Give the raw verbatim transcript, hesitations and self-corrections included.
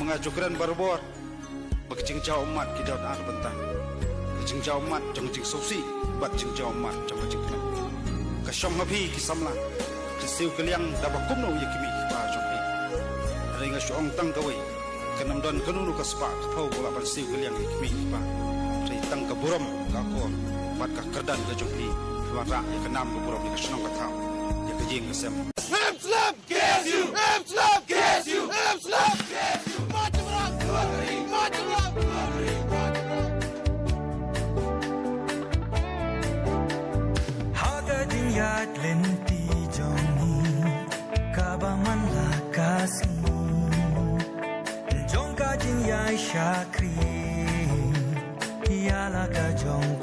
Nga ju kren barabor ba ka jingjaw ummat ki don ar bynta. Ka jingjaw ummat jong ka jingsngewsih bad jingjaw ummat jong ka jingkmen. Ka shong ha phi ki samla, ka siew ka liang da ba kumno ïa ki kmie ki kpa jong phi. Hynrei nga shu ong tang kawei, kan ym don kano kano ka spah ka phew ba lah ban siew ka liang ïa ki kmie ki kpa. Hynrei tang ka burom ka akor bad ka kyrdan ka jong phi, phi wanrah ïa ka nam ka burom ïa ka shnong ka thaw, ïa ka ïing ka sem. Slap, slap! K S U! Slap, slap! K S U! Slap, slap! K S U! March around, glory! March around, glory! March around! Ha ka jingïaid lynti jong ngi, kaba man la ka sngi jong ka jingïaid shakri ïa la ka jong